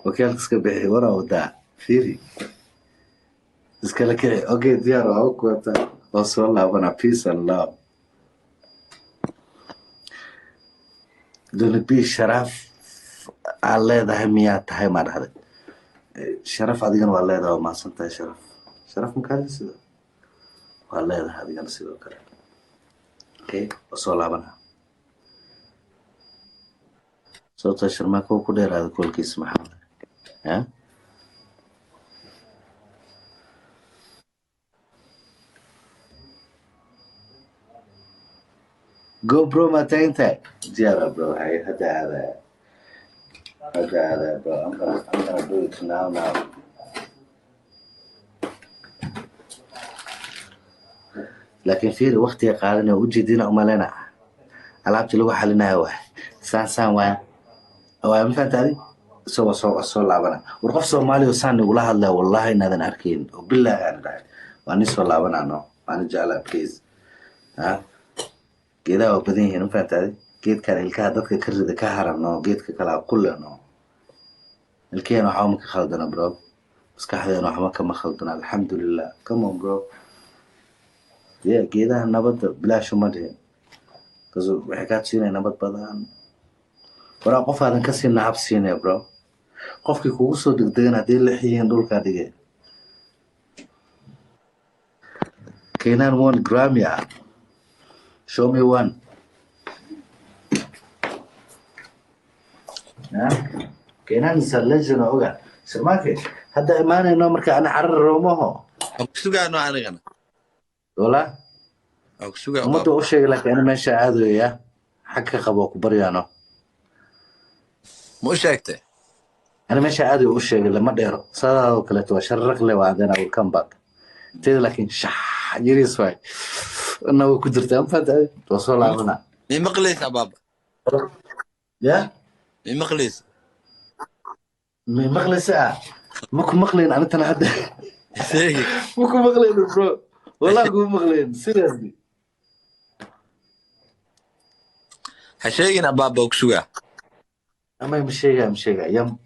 Okiyaalka iska bixi, waraa wadaa. Fiiri, iskala kici. Okay, diyaar waa ku wataa, waa soo laabanaa. Peace and love. Dona B, sharaf aad leedahay miyaa tahay? Maa dhahday sharaf? Adigana waa leedahay, waa mahadsan tahay. Sharaf, sharaf makaadi sida waa leedahay adigana sidoo kale. Okay, waa soo laabanaa. Sababtoo Sharmaako ku dheeraada koolkiisa maxaa ya? Go bro, ma taagan tahay? Diyaara bro. Hay, hadda aadaya, hadda aadaya bro. I'm gonna do it now now. Laakiin fiiri, waqtiga qaadanaya ujeedina umalena alaabtii lagu xalinayo waay saan saan waaya waaya. Ma fahanta adi? Isagoo soo laabana. War qof Soomaaliya oo saan nigula hadlaya, wallahi inaadan arkayn oo bilaahi aan dhahay. Waa nin soo laabanano, waana jeclaa. Please, ha, geedaha waa badan yihiin. Ma fahanta adi? Geedkan ilkaha dadka ka rida ka harano, geedka kale ha ku leno. Ilkaheena waxba ma ka khaldana bro, maskaxdeena waxba kama khaldana, alxamdulilah. Come on bro. Yeah, geedaha nabadda bilaash uma dhihin, kaas waxay kaa tusinaya nabad badan. Waraa qof aadan kasii nacab siinaya bro, qofkii kugu soo degdegan haddii lix yihiin dhulkaa dhigay. Keenan one Grammy ah, show me one. Yeah? Keenan is a legend oo oga. Sharmaake hadda imaanayno marka ana carar roomaho. Waan ku sugaano anigana. Wala. Waan ku sugaa. Ummadda u sheegay, laakiin ana meesha aadaya xag ka qabo ku baryaano. Ma u sheegtay? Ana meesha aadayo u sheegay, lama dheero sidaadoo kaleeto, waa sharaq le waa. Then I will come back teeda, laakiin shax yariis waay na way ku jirtaa. Ma fahantay? Waa soo laabana. Mi maqlaysa baaba? Ya. Mi maqlaysa? Ma maqlaysa? Ah, ma ku maqlayn anintana hadda. Sheegi. Ma ku maqlayn bro, wallahi kuma maqlayn, seriously. Ha sheegin abaaba, ku sugaa. Ama ma sheegaya, ma sheegaya yam.